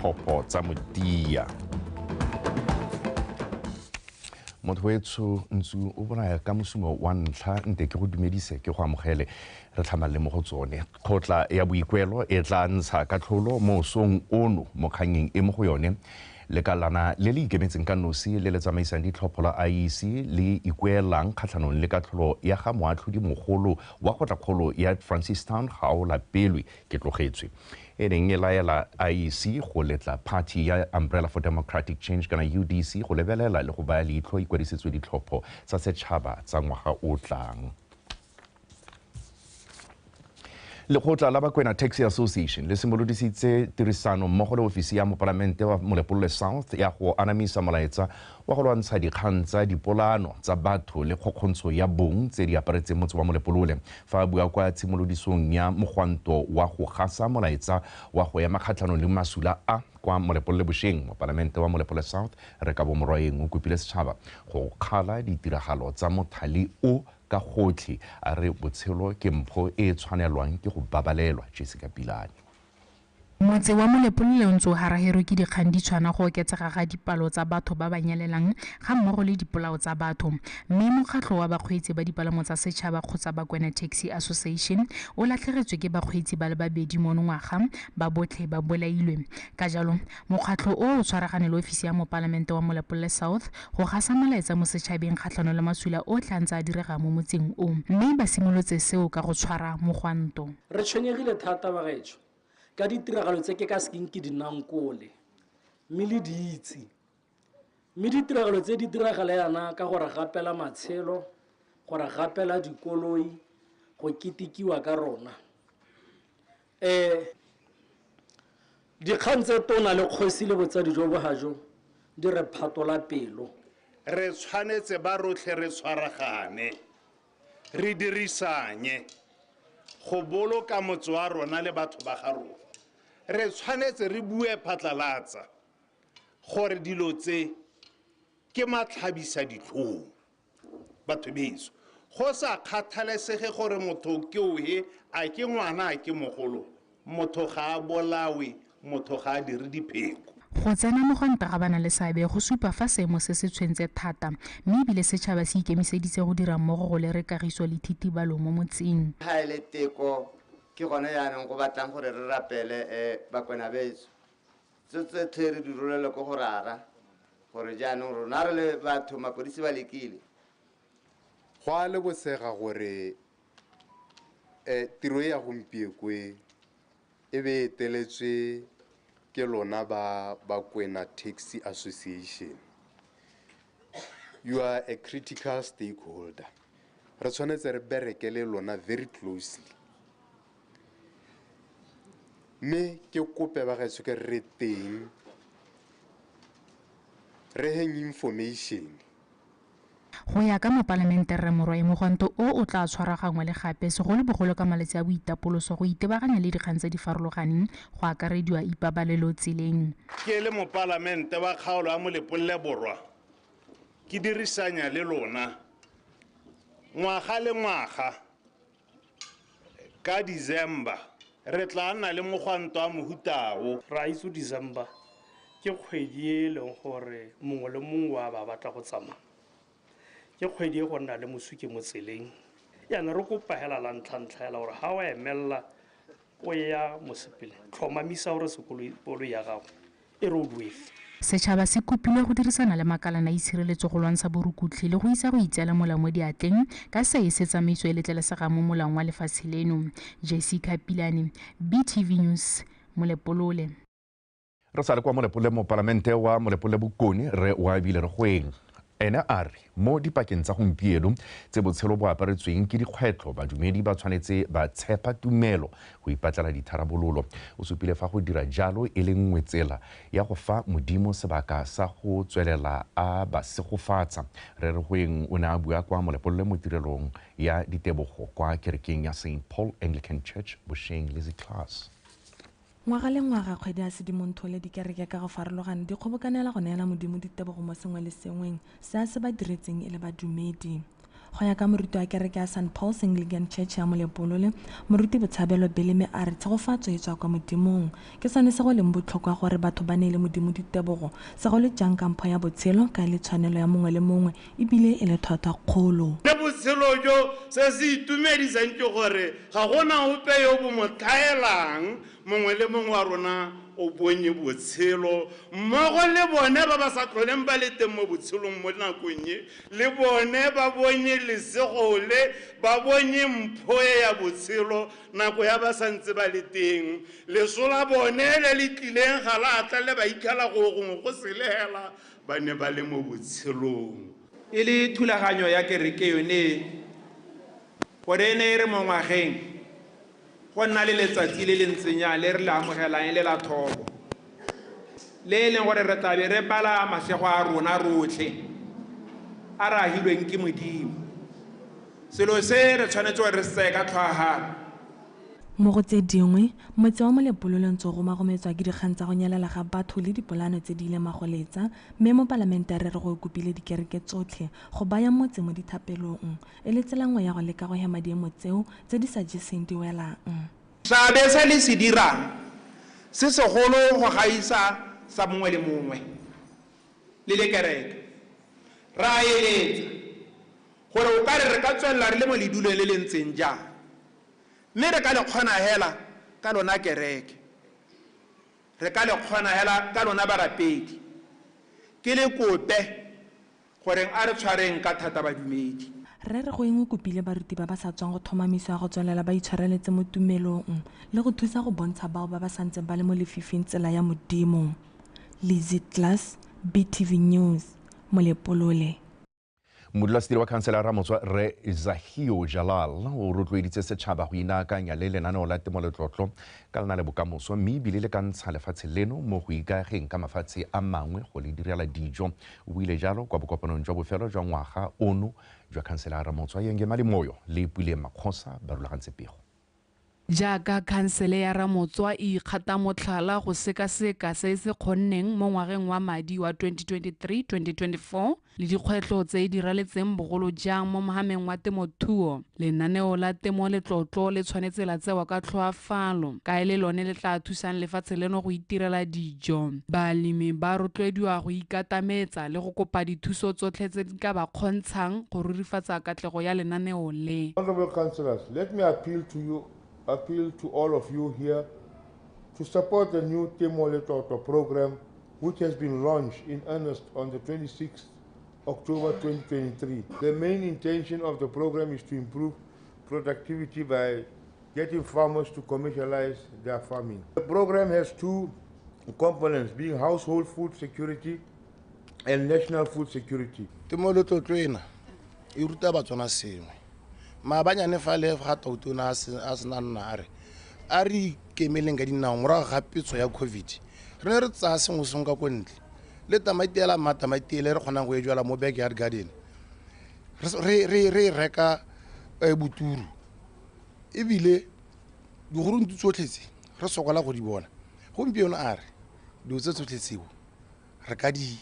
Ditlhopho tsa Motia. Motho wetsho ntsu o bolaya ka mosumo wa ntlha, nte ke go dumedise, ke go amogele, re tlhamalle mo go tsone. Kgotla ya boikuelo e tla ntsha katlholo mo osong ono mo kgangeng e mo go yone lekalana le le ikemetseng ka nosi le le tsamaisang ditlhopho la IEC le ikuelang kgatlhanong le katlholo ya ga moatlhodi mogolo wa kgotlakgolo ya Francistown Gaola-Pelwe Ketlogetswe, e neng e laela IEC go letla party ya Umbrella for Democratic Change kana UDC go lebelela le go baya leitlho ikwadisetswe ditlhopho tsa setšhaba tsa ngwaga o tlang. Lekgotla la Bakwena Taxi Association le simolodisitse tirisano mmogo le ofisi ya mopalamente wa Molepolole South ya go anamisa molaetsa wa go lwantsha dikgang tsa dipolano tsa batho le kgokgontsho ya bong tse di aparetseng motse wa Molepolole. Fa a bua kwa tshimolodisong ya mogwanto wa go gasa molaetsa wa go ema kgatlhanong le masula a kwa Molepolole bošeng, mopalamente wa Molepolole South Rekabo Morwaeng o kopile setšhaba go kgala ditiragalo tsa mothale o ka gotlhe, a re botshelo ke mpho e e tshwanelwang ke go babalelwa. Jessica Pilane. Motse wa Molepolole o ntse o haraherwe ke dikgang di tshwana go oketsega ga dipalo tsa batho ba ba nyelelang ga mmogo le dipolao tsa batho. Mme mokgatlho wa bakgweetsi ba dipalamo tsa setšhaba kgotsa Bakwena Taxi Association o latlhegetswe ke bakgweetsi ba le babedi monongwaga, ba botlhe ba bolailwe. Ka jalo, mokgatlho o o tshwaragane le ofisi ya mopalamente wa Molepolole South go gasa molaetsa mo setšhabeng kgatlhanong le masula otlhe a ntse a direga mo motseng o. Mme ba simolotse seo ka go tshwara mogwanto. Re tshwenyegile thata bagaetsho ka ditiragalo tse ke ka sekeng ke di nankole, mme le di itse. Mme ditiragalo tse di diragala yana ka go re gapela matshelo, go re gapela dikoloi, go ketekiwa ka rona. Dikgang tse tona le kgosi le botsadi jo bo hajo di re phatola pelo. Re tshwanetse ba rotlhe re tshwaragane, re dirisanye go boloka motse wa rona le batho ba ga rona. Re tshwanetse re bue phatlalatsa gore dilo tse ke matlhabisa ditlhong. Batho beso, go sa kgathalesege gore motho ke ohe, a ke ngwana, a ke mogolo, motho ga a bolawe, motho ga a dire dipheko. Go tsena mogwanto ga bana le seabe go supa fa seemo se se tshwentse thata, mme ebile setšhaba se ikemiseditse go dira mmogo go lere kagiso le thitibalo mo motseng. Ha e le teko ke gone jaanong go batlang gore re rapele Bakwena betso. Tse tsotlhe re di rolele ko go rara gore jaanong rona re le batho mapodisi ba lekile. Go a lebosega gore tiro e ya gompieko e e be eteletswe ke lona ba Bakwena Taxi Association. You are a critical stakeholder. Re tshwanetse re bereke le lona very closely. Mme ke kope ba gaetsho ke re teng, re heng information. Go ya ka mopalamente Rre Morwae, mogwanto o o tla tshwarwa gangwe le gape segolobogolo ka malatsi a boitapoloso go itebaganya le dikgang tse di farologaneng go akarediwa ipabalelo tseleng. Ke le mopalamente wa kgaolo ya Molepolole Borwa, ke dirisanya le lona ngwaga le ngwaga ka December re tla nna le mogwanto wa mohuta o. Re a itse December ke kgwedi e leng gore mongwe le mongwe wa ba batla go tsamaya. Ke kgwedi e go nna le mosuke mo tseleng. Jaanong re kopa hela la ntlha-ntlha hela gore ha o emella o ya mosepele, tlhomamisa gore koloi ya gago e roadworthy. Setšhaba se kopilwe go dirisana le makalana a itshireletso go lwantsha borukutlhi le go isa go itseela molao mo diatleng ka se e se tsamaiso e letlelesegang mo molaong wa lefatshe leno. Jessica Pilane, BTV News, Molepolole. Re sa le kwa Molepolole, mopalamente wa Molepolole Bokone re wa ebile re goeng. Ene a re mo dipakeng tsa gompieno tse botshelo bo aparetsweng ke dikgwetlho, badumedi ba tshwanetse ba tshepa tumelo go ipatlela ditharabololo. O supile fa go dira jalo e le nngwe tsela ya go fa Modimo sebaka sa go tswelela a ba segofatsa. Re re goeng o ne a bua kwa Molepolole mo tirelong ya ditebogo kwa kerekeng ya Saint Paul Anglican Church bošeng. Lizzy Klaas. Ngwaga le ngwaga kgwedi ya Sedimonthole dikereke ka go farologana di kgobokanela go neela Modimo ditebogo mo sengwe le sengweng se a se ba diretseng e le badumedi. Go ya ka moruti wa kereke ya St Paul's Anglican Church ya Molepolole, moruti Botshabelo Beleme a re tshegofatso e tswa kwa Modimong. Ke sone se go leng botlhokwa gore batho ba neele Modimo ditebogo, segolo jang ka mpho ya botshelo ka e le tshwanelo ya mongwe le mongwe ebile e le tlhwatlhwa kgolo. Le botshelo jo se se itumedisang ke gore ga gona ope yo bo mo tlhaelang, mongwe le mongwe wa rona o bonye botshelo mmogo le bone ba ba sa tlholeng ba le teng mo botshelong mo nakong e, le bone ba bonye lesego le ba bonye mpho e ya botshelo nako ya ba santse ba le teng. Leso la bone le le tlileng ga la tla le ba itlhela go gongwe go selela, ba ne ba le mo botshelong. E le thulaganyo ya kereke yone gore e ne e re mo ngwageng go nna le letsatsi le le ntseng jang le re le amogelang e le la thobo, le e leng gore re tla be re bala masego a rona rotlhe a re agilweng ke Modimo. Selo se re tshwanetse gore re se tseye ka tlhoafalo. Mo go tse dingwe, motse wa Molepolole ntse o gomagometswa ke dikgang tsa go nyelela ga batho le dipolano tse di ileng magoletsa, mme mopalamente a re re go kopile dikereke tsotlhe go baya motse mo dithapelong e le tsela nngwe ya go leka go hema diemo tseo tse di sa jeseng di welang. Seabe se le se dirang se segolo go gaisa sa mongwe le mongwe le le kereke. Re a eletsa gore o ka re re ka tswelela re le mo ledulong le le ntseng jang, mme re ka le kgona hela ka lona kereke, re ka le kgona hela ka lona barapedi. Ke le kope goreng a re tshwareng ka thata badumedi. Rre Regoeng o kopile baruti ba ba sa tswang go tlhomamisiwa go tswelela ba itshwareletse mo tumelong le go thusa go bontsha bao ba ba santseng ba le mo lefifing tsela ya Modimo. Lizzy Glass, BTV News, Molepolole. Modulasetilo wa khansele ya Ramotswa Rre Zahio Jalal o rotloeditse setšhaba go inaakanya le lenaneo la temoletlotlo ka lena le bokamoso, mme ebile le ka ntsha lefatshe leno mo go ikaegeng ka mafatshe a mangwe go le direla dijo. O buile jalo kwa bokopanong jwa bofelo jwa ngwaga ono jwa khansele ya Ramotswa. Yenge Malimoyo le Puleng Makgosa ba rulagantse pego. Jaaka khansele ya Ramotswa e ikgata motlhala go sekaseka se se kgonneng mo ngwageng wa madi wa 2023-2024 le dikgwetlho tse e di raletseng bogolo jang mo mohameng wa temothuo, lenaneo la temo letlotlo le tshwanetse la tsewa ka tlhoafalo ka e le lone le tla thusang lefatshe leno go itirela dijo. Balemi ba rotloediwa go ikatametsa le go kopa dithuso tsotlhe tse di ka ba kgontshang go rurifatsa katlego ya lenaneo le. Honorable councillors, let me appeal to you, appeal to all of you here to support the new Temo Letlotlo program, which has been launched in earnest on the 26th October 2023. The main intention of the program is to improve productivity by getting farmers to commercialize their farming. The program has two components, being household food security and national food security. Temo Letlotlo ena e ruta Batswana sengwe. Maabanyane fa le ga tautona a sena nna a re a re ikemeleng ka dinao morago ga petso ya COVID, re ne re tsaya sengwe sengwe ka ko ntle le tamati ela matamati ele re kgonang go e jwala mo backyard garden, re reka boturu, ebile diguruntu tsotlhe tse re sokola go di bona. Gompieno a re dilo tse tsotlhe tseo re ka di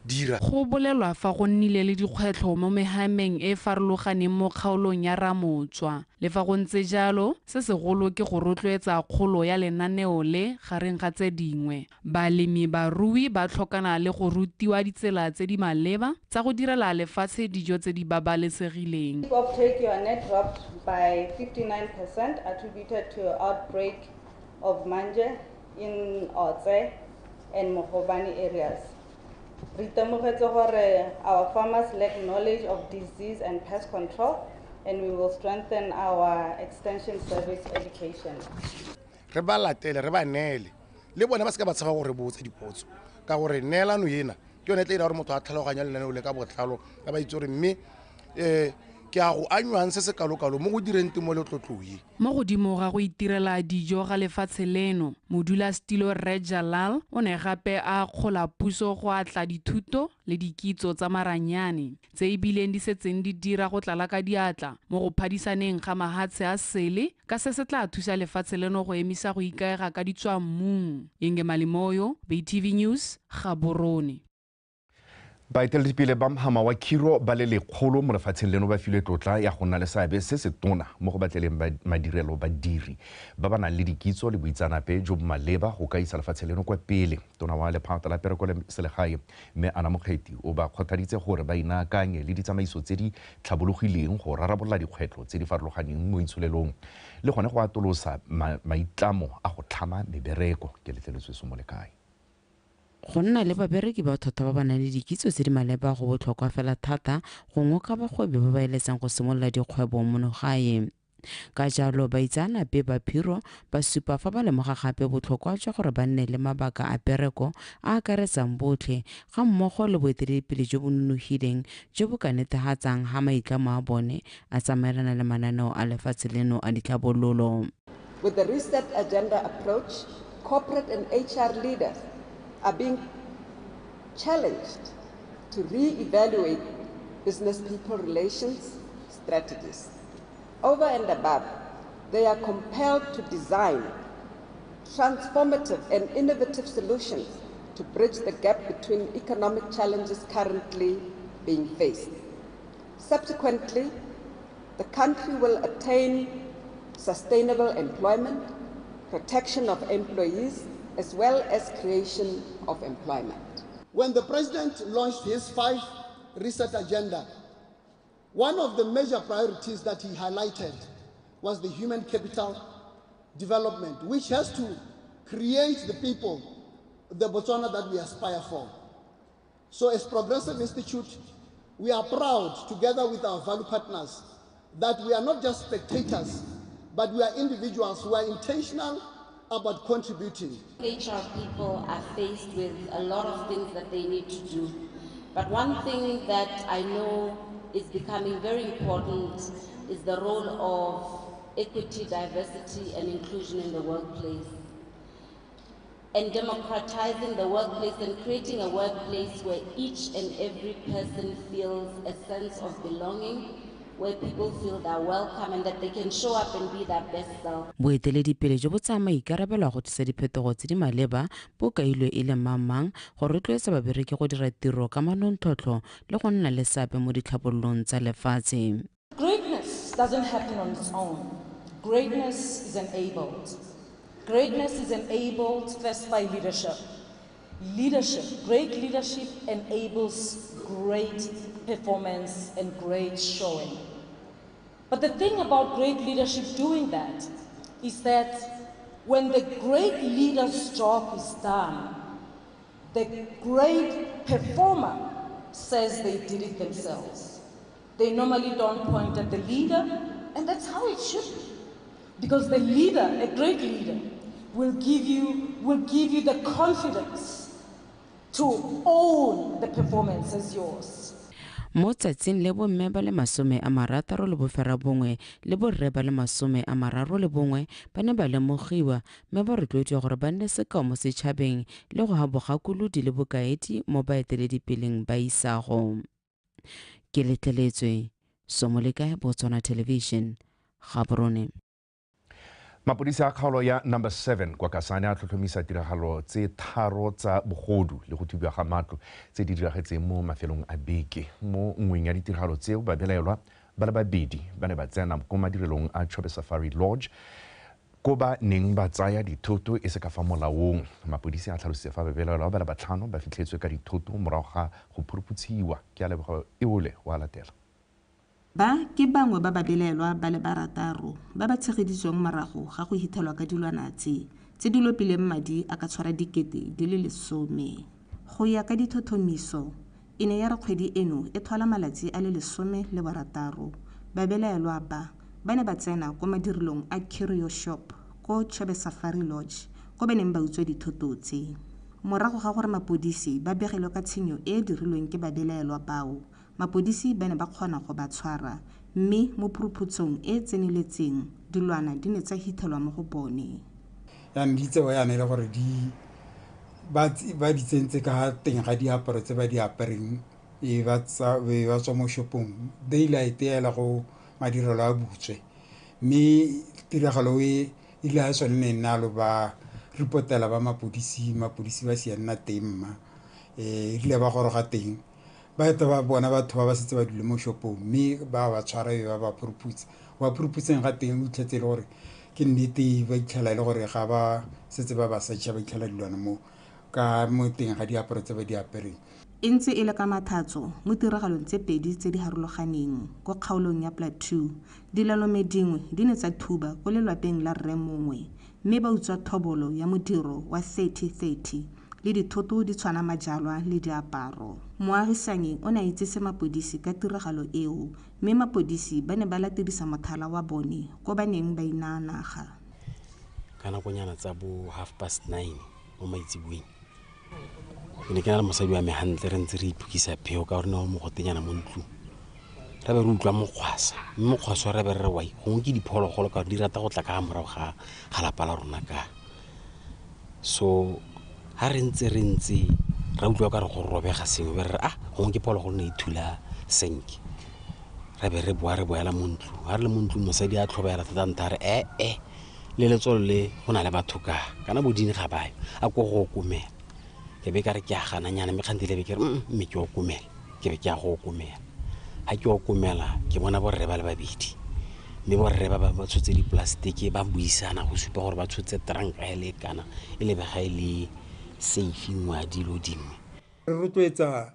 dira. Go bolelwa fa go nnile le dikgwetlho mo mehameng e farologaneng mo kgaolong ya Ramotswa. Le fa go ntse jalo, se segolo ke go rotloetsa kgolo ya lenaneo le gareng ga tse dingwe. Balemi barui ba tlhokana le go rutiwa ditsela tse di maleba tsa go direla lefatshe dijo tse di babalesegileng. Offtake your net dropped by 59% attributed to outbreak of mange in Otse and Mogobane areas. Re itemogetse gore our farmers lack knowledge of disease and pest control, and we will strengthen our extension service education. Re ba latele, re ba neele, le bone ba se ka ba tshaba gore botse dipotso, ka gore neelano ena ke yone e tla dira gore motho a tlhaloganye lenaneo le ka botlalo, ka ba itse gore mme ke a go anywang se se kalokalo mo go direng temo letlotlo e. Mo godimo ga go itirela dijo ga lefatshe leno, modulasetilo Rre Jalal o ne gape a akgola puso go atla dithuto le dikitso tsa maranyane tse e bileng di setseng di dira go tlala ka diatla mo go phadisaneng ga mahatshe a sele, ka se se tla thusa lefatshe leno go emisa go ikaega ka ditswammung. Yenge Malimoyo, BTV News, Gaborone. Baeteledipele ba mhama wa khiro ba le lekgolo mo lefatsheng leno ba filwe tlotla ya go nna le seabe se se tona mo go batleleng madirelo badiri ba ba nang le dikitso le boitseanape jo bo maleba go ka isa lefatshe leno kwa pele. Tona wa lephata la pereko le selegae mme Anna Mokgethi o ba kgothaditse gore ba inaakanye le ditsamaiso tse di tlhabologileng go rarabolola dikgwetlho tse di farologaneng mo itsholelong le gone go atolosa maitlamo a go tlhama mebereko. Ke letleletswe Somolekae. Go nna le babereki ba thota ba ba nang le dikitso tse di maleba go botlhokwa fela thata go ngoka bagwebi ba ba eletsang go simolola dikgwebo mono gae. Ka jalo baitseanape ba phiro ba supa fa ba lemoga gape botlhokwa jwa gore ba nne le mabaka a pereko a akaretsang botlhe ga mmogo le boeteledipele jo bo nonofileng jo bo ka netefatsang ga maitlamo a bone a tsamaelana le mananeo a lefatshe leno a ditlhabololo. With the reset agenda approach, corporate and HR leaders are being challenged to re-evaluate business people relations strategies. Over and above, they are compelled to design transformative and innovative solutions to bridge the gap between economic challenges currently being faced. Subsequently, the country will attain sustainable employment, protection of employees, as well as creation of employment. When the president launched his 5 reset agenda, one of the major priorities that he highlighted was the human capital development, which has to create the people, the Botswana that we aspire for. So as Progressive Institute, we are proud, together with our value partners, that we are not just spectators, but we are individuals who are intentional about contributing. HR people are faced with a lot of things that they need to do. But one thing that I know is becoming very important is the role of equity, diversity, and inclusion in the workplace. And democratizing the workplace and creating a workplace where each and every person feels a sense of belonging, where people feel they're welcome and that they can show up and be their best self. Boeteledipele jo bo tsaya maikarabelo a go tlisa diphetogo tse di maleba bo kailwe e le mang-mang go rotloetsa babereki go dira tiro ka manontlhotlho le go nna le seabe mo ditlhabololong tsa lefatshe. Greatness doesn't happen on its own. Greatness is enabled. Greatness is enabled first by leadership. Leadership, great leadership enables great performance and great showing. But the thing about great leadership doing that is that when the great leader's job is done, the great performer says they did it themselves. They normally don't point at the leader, and that's how it should be. Because the leader, a great leader, will give you the confidence to own the performance as yours. Mo tsatsing le bomme ba le 69 le borre ba le 31 ba ne ba lemogiwa mme ba rotloediwa gore ba nne sekao mo setšhabeng le go ha bogakolodi le bokaedi mo baeteledipeleng ba isago. Ke letleletswe Somolekae, Botswana Television, Gaborone. Mapodisi a kgaolo ya number 7 kwa Kasane a tlhotlhomisa tiragalo tse 3 tsa bogodu le go thubiwa ga matlo tse di diragetseng mo mafelong a beke. Mo nngweng ya ditiragalo tseo babelaelwa ba le babedi ba ne ba tsena ko madirelong a Chobe Safari Lodge ko ba neng ba tsaya dithoto e se ka fa molaong. Mapodisi a tlhalositse fa babelaelwa ba le 5 ba fitlhetswe ka dithoto morago ga go phuruphutshiwa. Ke a leboga eole wa latela. Ba ke bangwe ba babelaelwa ba le 6 ba ba tshegeditsweng morago ga go hithelwa ka dilwana tse di lopileng madi a ka tshwara 10,000. Go ya ka dithotomiso, e ne ya re kgwedi eno e thola malatsi a le 16 babelaelwa ba ne ba tsena ko madirelong a Curio Shop ko Chobe Safari Lodge ko ba neng ba utswa dithoto tse. Morago ga gore mapodisi ba begelwe ka tshenyo e e dirilweng ke babelaelwa bao, mapodisi ba ne ba kgona go ba tshwara mme mo phuruphutsong e e tseneletseng dilwana di ne tsa hithelwa mo go bone. Jaanong di tsewa yana e le gore ba di tsentse ka teng ga diaparo tse ba di apereng e ba tswa mo shopong daylight ela go madirelo a butswe, mme tiragalo e ile a sone ne nna lo ba reportela ba mapodisi ba sia nna teng mma e rile ba goroga teng Ba eta ba bona batho ba ba setse ba dule mo shopong, mme ba ba tshwara be ba ba phuruputsa. Ba phuruputseng ga teng o itlhetse e le gore ke nnete, ba itlhela e le gore ga ba setse ba ba searcha, ba itlhela dilwana mo ka mo teng ga diaparo tse ba di apereng. E ntse e le ka mathatso mo tiragalong tse pedi tse di harologaneng ko kgaolong ya Plateau, dilalome dingwe di ne tsa thuba ko lelwapeng la rre mongwe mme ba utswa thobolo ya modiro wa 30-30 le dithoto di tshwana majalwa le diaparo. Moagisanyi o ne a itsese mapodisi ka tiragalo eo mme mapodisi ba ne ba latedisa mothala wa bone ko ba neng ba inaa naga. Ka nakonyana tsa bo 9:30 mo maitseboeng, ke ne ke na le mosadi wa me hantle, re ntse re iphokisa pheo ka gore ne go mogotenyana mo ntlong. Ra be re utlwa mokgwasa, mme mokgwasa ra be re re wai, gongwe ke diphologolo ka gore di rata go tla ka morago ga lapa la rona ka. So ha re ntse ra utlwa ka re go robega sengwe, be re re ah, gongwe ke phologolo ne e thula senke. Ra be re boa re boela mo ntlong. Ha re le mo ntlong mosadi a tlhobaela thata ntha a re le letsolo le go na le batho ka kana bodini ga bayo, a ko go okomela. Ke be ka re ke a gananyana, mme kgantele be ke re mme ke okomela, ke be ke a go okomela. Ha ke okomela ke bona borre ba le babedi, mme borre ba ba tshotse diplastiki ba buisana go supa gore ba tshotse tranka e le kana e lebega e le safe nngwe ya dilo dingwe. Re rotloetsa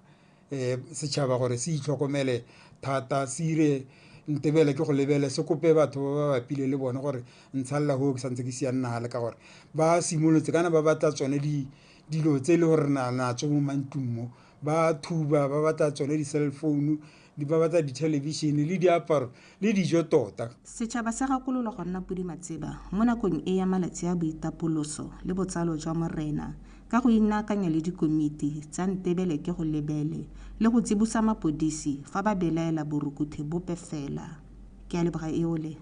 setšhaba gore se itlhokomele thata, se ire ntebele ke go lebele, se kope batho ba ba bapile le bone gore ntshalela ho ke santse ke sia nna le ka gore ba simolotse kana ba batla tsone dilo tse e le gore na natso mo mantlong mo, ba thuba, ba batla tsone di-cell phone, ba batla di-television le diaparo le dijo tota. Setšhaba se gakololwa go nna podimatseba mo nakong e ya malatsi a boitapoloso le botsalo jwa morena ka go inaakanya le dikomiti tsa ntebele ke go lebele le go tsibosa mapodisi fa ba belaela borukuthe bope fela. Ke a leboga Eole,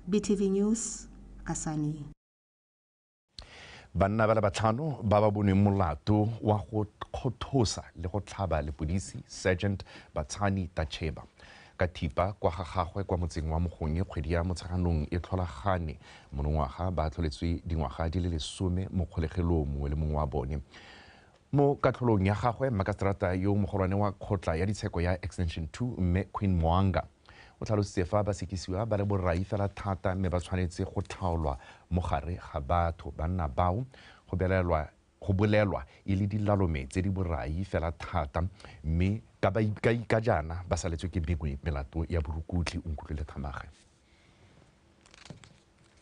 BTV News, Kasane. Banna ba le batlhano ba ba bonweng molato wa go kgothosa le go tlhaba lepodisi Sergeant Batsani Tacheba ka thipa kwa ga gagwe kwa motseng wa Mogonye kgwedi ya Motsheganong e tlholagane monongwaga, ba tlholetswe dingwaga di le 10 mo kgolegelong mongwe le mongwe wa bone. Mo katlholong ya gagwe, makaseterata yo mogolwane wa kgotla ya ditsheko ya Extension 2 mme Queen Mwanga o tlhalositse fa ba sekisiwa ba le borai fela thata mme ba tshwanetse go tlhaolwa mo gare ga batho. Banna bao go bolelwa e le dilalome tse di borai fela thata mme ka jaana ba saletswe ke mengwe melato ya borukutlhi. Onkutlwile Thamage.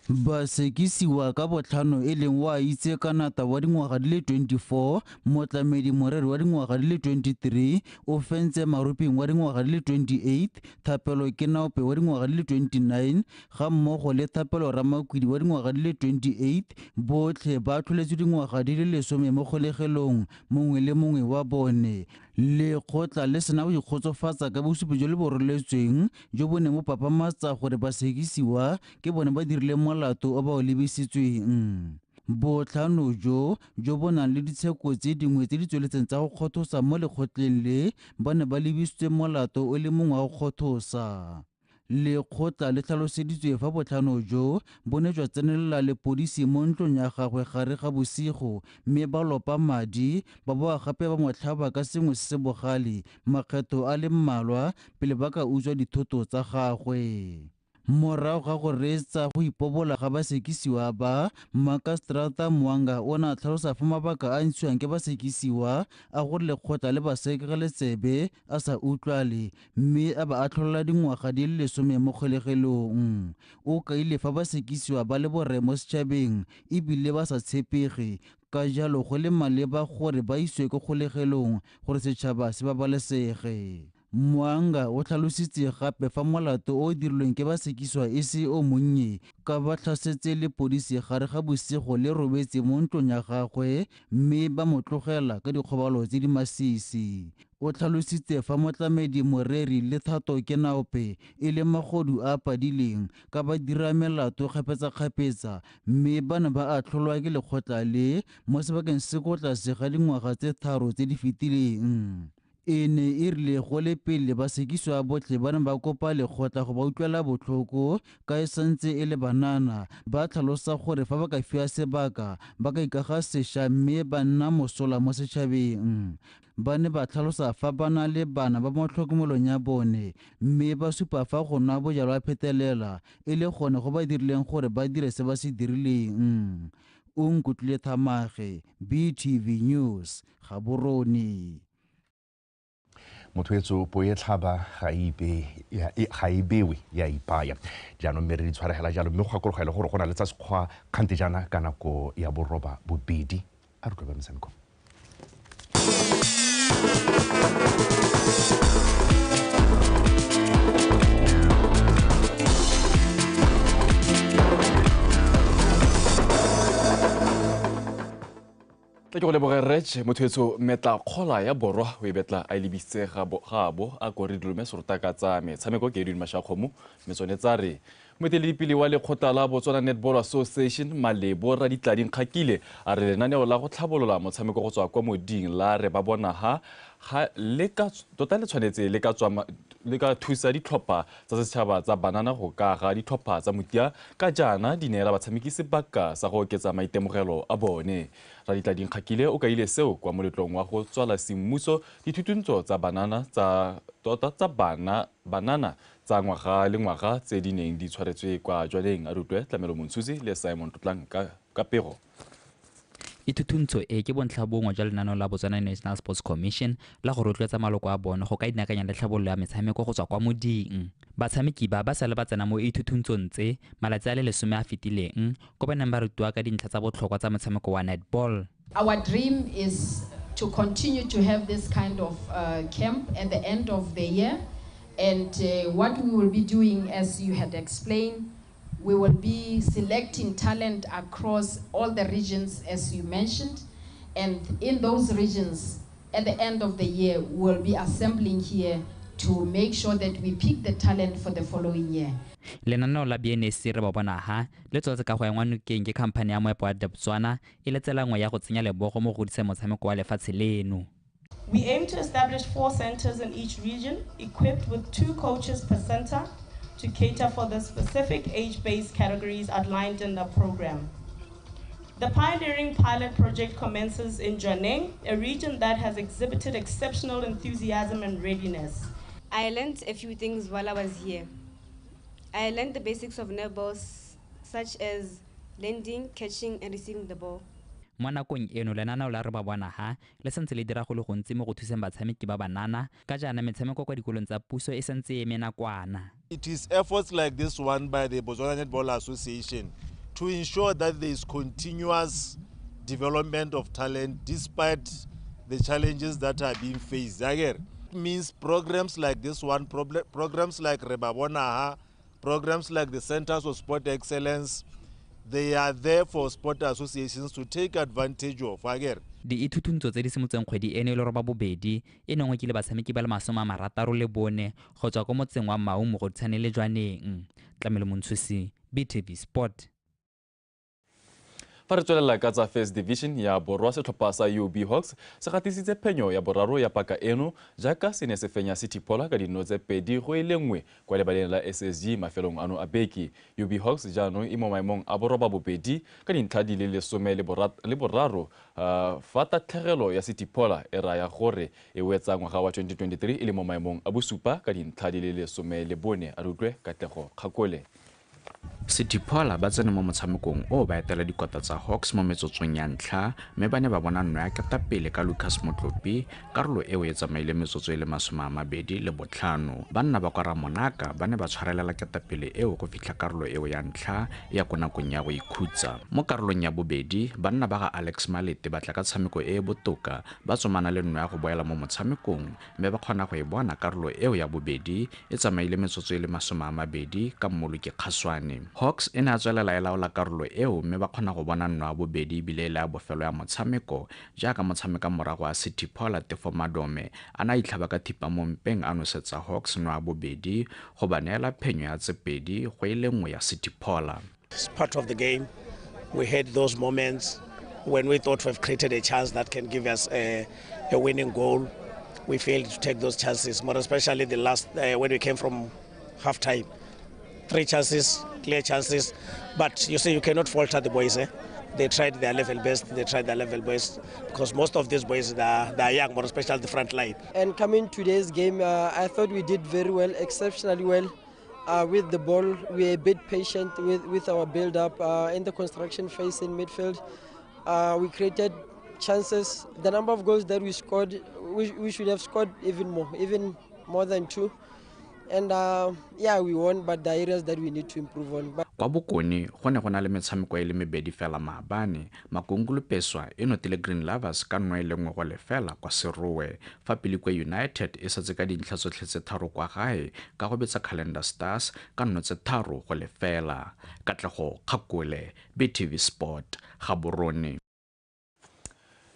Basekisiwa ka botlhano e leng wa itse kanata wa dingwaga di le 24, motlamedi moreri wa dingwaga di le 23, o fentse Maruping wa dingwaga di le 28, Thapelo Kenaope wa dingwaga di le 29, ga mmogo le Thapelo Ramakwidi wa dingwaga di le 28, botlhe ba tlholetswe dingwaga di le 10 mo kgolegelong mongwe le mongwe wa bone. Lekgotla le sena go ikgotsofatsa ka bosupi jo le bo roletsweng jo bo neng bo papamatsa gore basekisiwa ke bone ba dirile molato o ba o lebisitsweng. Botlhano jo bo nang le ditsheko tse dingwe tse di tsweletseng tsa go kgothosa mo lekgotleng le ba ne ba lebisitswe molato o le mongwe wa go kgothosa. Lekgotla le tlhaloseditswe fa botlhano jo bo ne jwa tsenelela lepodisi mo ntlong ya gagwe gare ga bosigo mme ba lopa madi, ba boa gape ba mo tlhaba ka sengwe se se bogale makgetho a le mmalwa pele ba ka utswa dithoto tsa gagwe. Morago ga go reetsa go ipobola ga basekisiwa ba, Makaseterata Mwanga o ne a tlhalosa fa mabaka a ntshiwang ke basekisiwa a gore lekgotla le ba sekegele tsebe a sa utlwale mme a ba atlholela dingwaga di le 10 mo kgolegelong. O kaile fa basekisiwa ba le borre mo setšhabeng ebile ba sa tshepege, ka jalo go le maleba gore ba isiwe ko kgolegelong gore setšhaba se babalesege. Mwanga o tlhalositse gape fa molato o dirilweng ke basekisiwa e se o monnye ka ba tlhasetse lepodisi gare ga bosigo le robetse mo ntlong ya gagwe mme ba mo tlogela ka dikgobalo tse di masisi. O tlhalositse fa motlamedi moreri le Thato Kenaope e le magodu a padileng ka ba dira melato kgapetsa-kgapetsa mme ba ne ba atlholwa ke lekgotla le mo sebakeng se ko tlase ga dingwaga tse 3 tse di fetileng. E ne e rile go le pele basekisiwa botlhe ba ne ba kopa lekgotla go ba utlwela botlhoko ka e santse e le banana, ba tlhalosa gore fa ba ka fiwa sebaka ba ka ikaga sešwa mme ba nna mosola mo setšhabeng. Ba ne ba tlhalosa fa ba na le bana ba mo tlhokomelong ya bone mme ba supa fa go nwa bojalwa phetelela e le gone go ba dirileng gore ba dire se ba se dirileng. Onkutlwile Thamage, BTV News, Gaborone. Motho etso po e tlhaba ga e bewe ya ipaya. Jaanong mme re di tshwaregela jalo, mme go gakologela gore go na le tsa sekgwa kgante jaana ka nako ya 8:30. A re tlobe metshameko. Ke go leboge Rech motho etso metla kgola ya borwa o e betla a lebisitse ga bo a kore dilome serotaka tsa metshameko ke Edwin Mashakgomo mme tsone tsa re moeteledipele wa lekgotla la Botswana Netball Association Malebo Raditladi Kgakile a re lenaneo la go tlhabolola motshameko go tswa kwa moding la re ba bona ha le ka tota le tshwanetse le ka thusa ditlhopha tsa setšhaba tsa banana go ka ga ditlhopha tsa motia ka jaana di neela batshameki sebaka sa go oketsa maitemogelo a bone. Raditladi Kgakile o kaile seo kwa moletlong wa go tswala semmuso dithutuntso tsa banana tsa tota tsa banana tsa ngwaga le ngwaga tse di neng di tshwaretswe kwa Jwaneng. A rutwe Tlamelo Montshusi le Simon Tlotlang ka pego. Ithutuntsho e ke bontlha bongwe jwa lenaneo la Botswana National Sports Commission la go rotloetsa maloko a bone go ka inaakanya le tlhabololo ya metshameko go tswa kwa moding. Batshameki ba ba sale ba tsena mo ithuthuntshong tse malatsi a le 10 a fetileng ko ba neng ba rutiwa ka dintlha tsa botlhokwa tsa motshameko wa netball. Our dream is to continue to have this kind of camp at the end of the year, and what we will be doing, as you had explained, we will be selecting talent across all the regions, as you mentioned, and in those regions, at the end of the year, we'll be assembling here to make sure that we pick the talent for the following year. Lenaneo la BNSC re ba bona ha le tsweletse ka go engwa nokeng ke khamphane ya moepo wa Debswana e le tsela nngwe ya go tsenya lebogo mo go godiseng motshameko wa lefatshe leno. We aim to establish 4 centers in each region, equipped with 2 coaches per center, to cater for the specific age-based categories outlined in the program. The pioneering pilot project commences in Jwaneng, a region that has exhibited exceptional enthusiasm and readiness. I learned a few things while I was here. I learned the basics of netball, such as landing, catching, and receiving the ball. Mo nakong eno lenaneo la re ba bona ha le santse le dira go le gontsi mo go thuseng batshameki ba banana ka jaana metshameko kwa dikolong tsa puso e santse e eme nakwana. It is efforts like this one by the Botswana Netball Association to ensure that there is continuous development of talent despite the challenges that are being faced. It means programs like this one, programs like Rebabonaha, programs like the Centers of Sport Excellence, they are there for sport associations to take advantage of. Diithutuntso tse di simotseng kgwedi eno e le 8 e nengwe ke le batshameki ba le 64 go tswa ko motseng wa Maun mo go tshwane le Jwaneng. Tlamelo Montshusi, BTV Sport. Fa re tswelela ka tsa First Division ya borwa, setlhopha sa UB Hawks se gatisitse phenyo ya boraro ya paka eno jaaka se ne se fenya City Pola ka dino tse 2-1 kwa lebaleng la SSG mafelong ano a beke. UB Hawks jaanong e mo maemong a 8 ka dintlha di le 13, fa tatlhegelo ya City Pola e raya gore e wetsa ngwaga wa 2023 e le mo maemong a 7 ka dintlha di le 14. A re utlwe Katlego Kgakole. City Pola ba tsene mo motshamekong o ba etela dikota tsa Hawks mo metsotsong ya ntlha mme ba ne ba bona nno ya ketapele ka Lucas Motlopi. Karolo eo e tsamaile metsotso e le 25. Banna ba kwa Ramonaka ba ne ba tshwarelela ketapele eo go fitlha karolo eo ya ntlha ya ko nakong ya go ikhutsa. Mo karolong ya bobedi banna ba ga Alex Malete ba tla ka tshameko e e botoka, ba tsomana le nno ya go boela mo motshamekong mme ba kgona go e bona karolo eo ya bobedi e tsamaile metsotso e le 20 ka Mmoloki Kgaswane. Hawks e ne a tswelela e laola karolo eo mme ba kgona go bona nno ya bobedi ebile e le ya bofelo ya motshameko jaaka motshameka morago a City Pola Tefo Madome a ne a itlhaba ka thipa mo mpeng a nosetsa Hawks nno ya bobedi go ba neela phenyo ya 2-1 ya City Pola. It's part of the game. We had those moments when we thought we've created a chance that can give us a winning goal. We failed to take those chances, more especially the last when we came from half time. 3 chances, clear chances, but you see, you cannot falter the boys. They tried their level best. They tried their level best because most of these boys, they are young, more especially the front line. And coming today's game, I thought we did very well, exceptionally well. With the ball, we were a bit patient with our build-up in the construction phase in midfield. We created chances. The number of goals that we scored, we should have scored even more than 2. And yeah, we won, but the areas that we need to improve on. But Kwa Bokone go ne go na le metshameko e le mebedi fela maabane. Makungulu Peswa e notile Green Lovers ka 1-0 kwa Serowe, fa Pilikwe United e setse ka dintlha tsotlhe tse 3 kwa gae ka go betsa Calendar Stars ka 3-0. Katlego Kgakole, BTV Sport, Gaborone.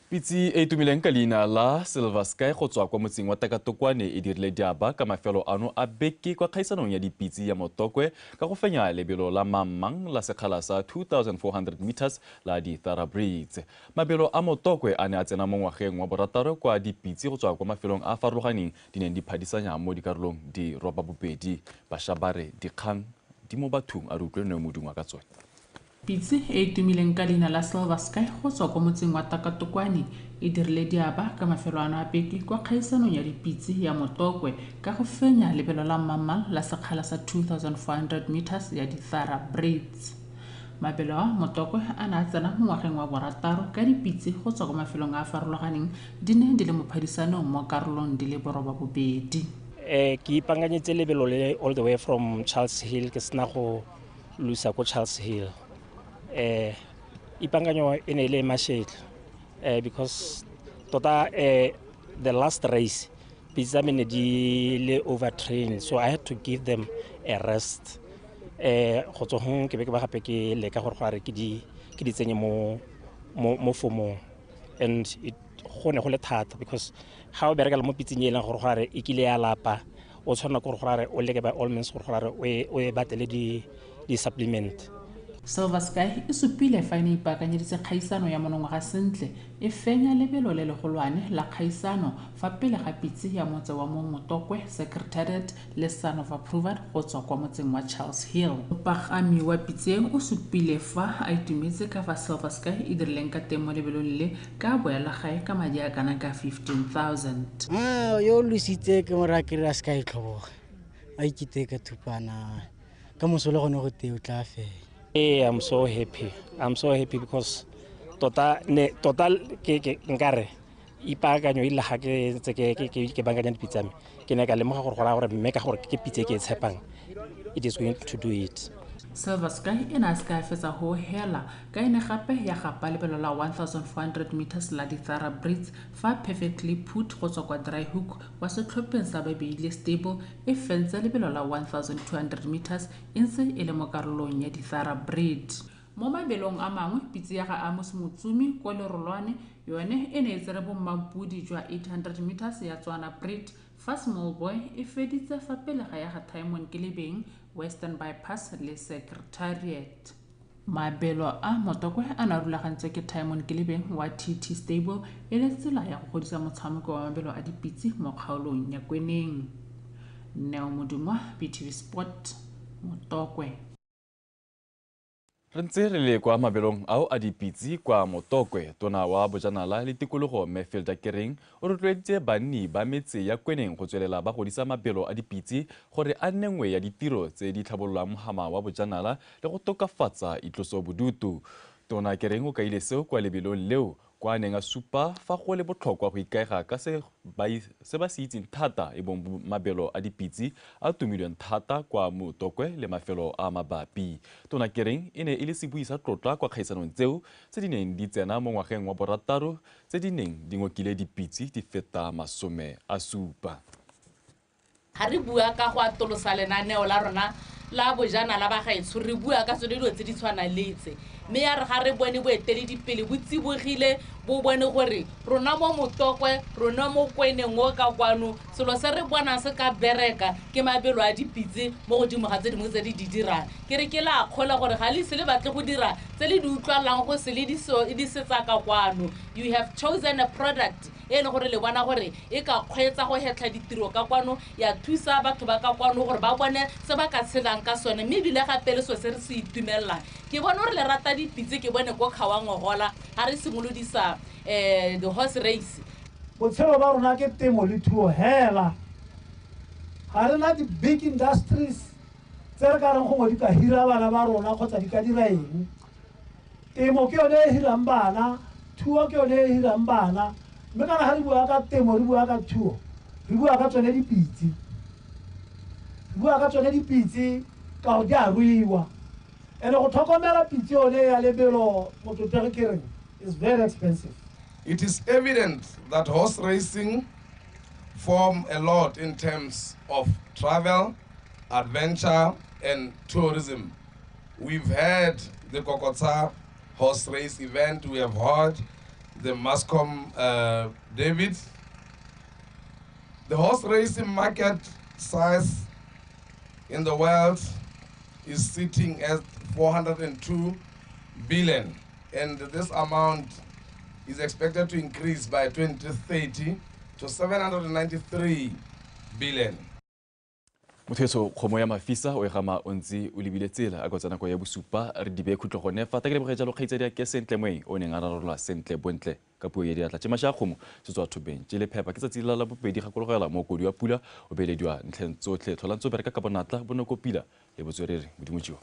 Pitse e tumileng ka leina la Silver Sky go tswa kwa motseng wa Takatokwane e dirile diaba ka mafelo ano a beke kwa kgaisanong ya dipitse ya Motokwe ka go fenya lebelo la Mamang la sekgala sa 2400 meters la di-thoroughbreds. Mabelo a Motokwe a ne a tsena mo ngwageng wa borataro kwa dipitse go tswa kwa mafelong a a farologaneng di neng di phadisanya mo dikarolong di robabobedi. Bašwa ba re dikgang di mo bathong, a re utlwe Neo Modungwa ka tsone. Pitse e tumileng ka leina la Silver Sky go tswa kwa motseng wa Takatokwane e dirile diaba ka mafelo ano a beke kwa kgaisanong ya dipitse ya Motokwe ka go fenya lebelo la Mamang la sekgala sa 2400 meters ya di-thoroughbreds. Mabelo a Motokwe a ne a tsena mo ngwageng wa borataro ka dipitse go tswa kwa mafelong a a farologaneng di ne di le mo phadisanong mo karolong di le 8. Ke ipaakanyetse lebelo le all the way from Charles Hill, ke sena go lusa ko Charles Hill. Ipakanyo e ne le mashetlo because tota the last race pitse tsa me ne di le overtrained, so I had to give them a rest. Go tswa gong ke be ke ba gape ke leka gore go re ke di tsenye mo formong, and it go ne go le thata because ga o bereka le mo pitseng e leng gore go re e kile ya lapa, o tshwanela ke gore go re o leke by all means gore go re o e batlele di supplement. Silver Sky e supile fa e ne ipaakanyeditse kgaisano ya monongwaga sentle e fenya lebelo le legolwane la kgaisano fa pele ga pitse ya motse wa mo Motokwe Secretariat le Son of Approval go tswa kwa motseng wa Charles Hill. Mopagami wa pitse o supile fa a itumetse ka fa Silver Sky e dirileng ka teng mo lebelong le ka boela gae ka madi a kana ka 15,000. Yo lositse ke mo raya ke re a se ka e tlhoboga, a ikete ka thupana ka moso le gone go tee o tla fela. Hey, I'm so happy. I'm so happy because tota ne tota ke nkare ipaakanyo ile ga ke tse ke bankanya dipitsa me ke ne ka lemoga gore go ra gore mme ka gore ke pitse ke e tshepang, it is going to do it. Silver Sky e ne a se ka fetsa ho hela ka ene gape ya gapa lebelo la 1400 meters la di-thoroughbreds fa Perfectly Put go tswa kwa Dry Hook wa setlhopheng sa Babeile Stable e fentse lebelo la 1200 meters e ntse e le mo karolong ya di-thoroughbred. Mo mabelong a mangwe, pitse ya ga Amos Motsumi kwa Lerolwane yone e ne e tsere bommampodi jwa 800 meters ya Tswana Breed fa Small Boy e feditse fa pele ga ya ga Timon Kelebeng, Western Bypass le Secretariat. Mabelo a Motokwe a ne a rulagantswe ke Timon Kelebeng wa TT Stable e le tsela ya go godisa motshameko wa mabelo a dipitse mo kgaolong ya Kweneng. Neo Modungwa, BTV Sport, Motokwe. Re ntse re le kwa mabelong ao a dipitse kwa Motokwe, tona wa bojanala le tikologo Mme Philda Kereng o rotloeditse banni ba metse ya Kweneng go tswelela ba godisa mabelo a dipitse gore a nne nngwe ya ditiro tse di tlhabololang mohama wa bojanala le go tokafatsa itlosobodutu. Tona Kereng o kaile seo kwa lebelong leo kwa neng a supa fa go le botlhokwa go ikaega ka se ba se itseng thata e bong mabelo a dipitse a tumilweng thata kwa Motokwe le mafelo a mabapi. Tona Kereng e ne e le sebui sa tlotla kwa kgaisanong tseo tse di neng di tsena mo ngwageng wa borataro tse di neng di ngokile dipitse di feta 70. Ga re bua ka go atolosa lenaneo la rona la bojanala ba gaetsho, re bua ka tsone dilo tse di tshwanang le tse, mme ya re ga re bone boeteledipele bo tsibogile bo bone gore rona mo Motokwe, rona mo Kweneng o ka kwano, selo se re bonang se ka bereka ke mabelo a dipitse mo godimo ga tse dingwe tse di di dirang. Ke re ke la kgola gore ga le ise le batle go dira tse le di utlwalang go se le di setsa ka kwano. You have chosen a product e leng gore le bona gore e ka kgweetsa go hetlha ditiro ka kwano ya thusa batho ba ka kwano gore ba bone se ba ka tshelang ka sone, mme ebile gape le so se re se itumelelang. Ke bone gore le rata dipitse, ke bone ko Khawangogola ga re simolodisa the horse race. Botshelo ba rona ke temo le thuo hela, ga re na di-big industries tse re ka reng gongwe di ka hira bana ba rona kgotsa di ka dira eng. Temo ke yone e hirang bana, thuo ke yone e hirang bana, mme kana ga re bua ka temo, re bua ka thuo, re bua ka tsone dipitse, re bua ka tsone dipitse ka gore di a ruiwa. And go tlhokomela pitse yone ya lebelo, motlotlegi ke reng, is very expensive. It is evident that horse racing form a lot in terms of travel, adventure, and tourism. We've had the Kokotsa horse race event, we have heard the Mascom David. The horse racing market size in the world is sitting at 402 billion, and this amount is expected to increase by 2030 to 793 billion. Motho kgomo ya mafisa o e gama o ntse o lebile tsela a kotsa nako ya bosupa re dibe khutlo gone fa ta ke leboge jalo kgaitsadi ya ke sentle moeng o neng a rarolola sentle bontle ka puo ya diatla tše masha kgomo se tswa thobeng tše le phepa ke tsatsi la la bobedi gakologela mo kodi wa pula o belediwa ntlheng tsotlhe tlholang tso bereka ka bonatla bonokopila le botswerere modimo tšio.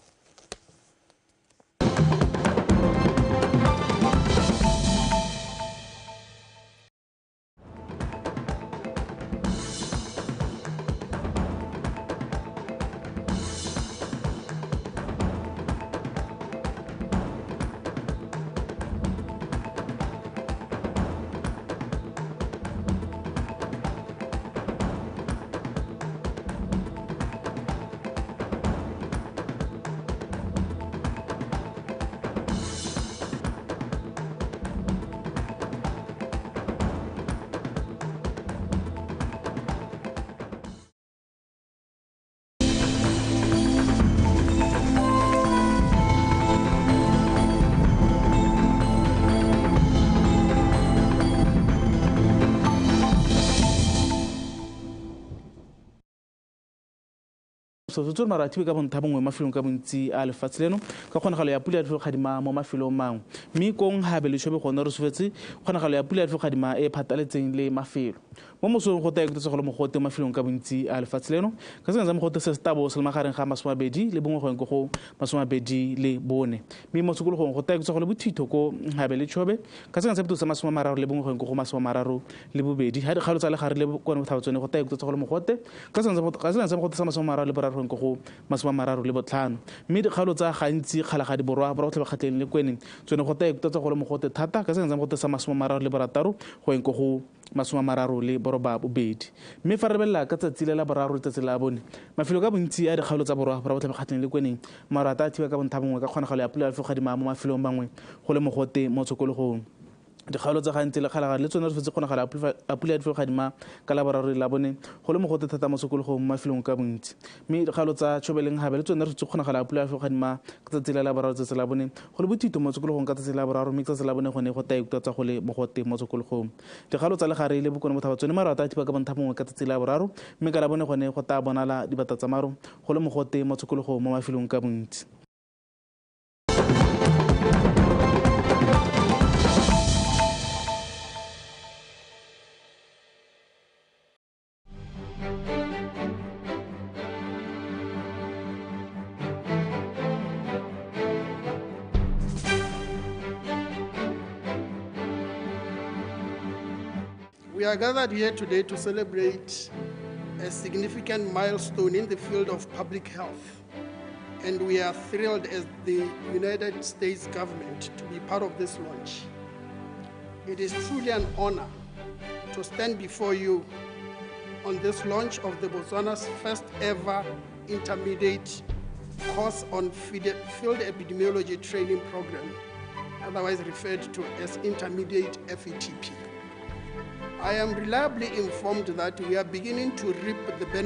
So maro a thibe ka bontha bongwe mafelong ka bontsi a lefatshe leno ka kgonagalo ya pula ya difologadima mo mafelong mangwe, mme kong gabe le Chobe gone re sofetse kgonagalo ya pula ya difologadima e phataletseng le mafelo. Mo mosong go taya go le mogote mafelong ka bontsi a lefatshe leno ka sengwe sa mogote se se tabo se le magareng ga 21 go yang ko go 24, mme mo tshokologong go taya go le bothitho ko gabe le Chobe ka sengwe sa bothitho sa 31 go yang ko go 32. Ga dikgalo tsa legare le kone bothaba tsone go taya go le mogote ka sengwe sa mogote sa 33 go go 35, mme dikgalo tsa gantsi Kgalagadi Borwa borwa kgatleng le Kweneng tsone go taya go le mogote thata ka sengwe sa mogote sa 36 go yang ko go 38. Mme fa re belela ka tsatsi le la boraro letsatsi la bone mafelo ka bontsi a dikgaolo tsa borwa borwa kgatleng le Kweneng maro a tla thiba ka bontha bongwe ka kgonagalo ya pula ya lefogadima mo mafelong mangwe go le mogote mo tshokologong. Dikgaolo tsa gantsi le Kgalagadi le tsone re fetse kgonagalo a pula ya difogadima ka la boraro la bone go le mogote thata mo tshokologong mo mafelong ka bontsi, mme dikgaolo tsa Chobeleng gabe le tsone re fetse kgonagalo a pula ya difogadima ka tsatsi la boraro letsatsi la bone go le bothito mo tshokologong ka tsatsi la boraro, mme tsatsi la bone gone go taya tsa go le mogote mo tshokologong. Dikgaolo tsa legare le bokone bothaba tsone maro a tla thiba ka bontha bongwe ka tsatsi la boraro, mme ka la bone gone go taya bonala dibata tsa maro go le mogote mo tshokologong mo mafelong ka bontsi. We are gathered here today to celebrate a significant milestone in the field of public health, and we are thrilled as the United States government to be part of this launch. It is truly an honor to stand before you on this launch of the Botswana's first ever intermediate course on field epidemiology training program, otherwise referred to as intermediate FETP. I am reliably informed that we are beginning to reap the benefits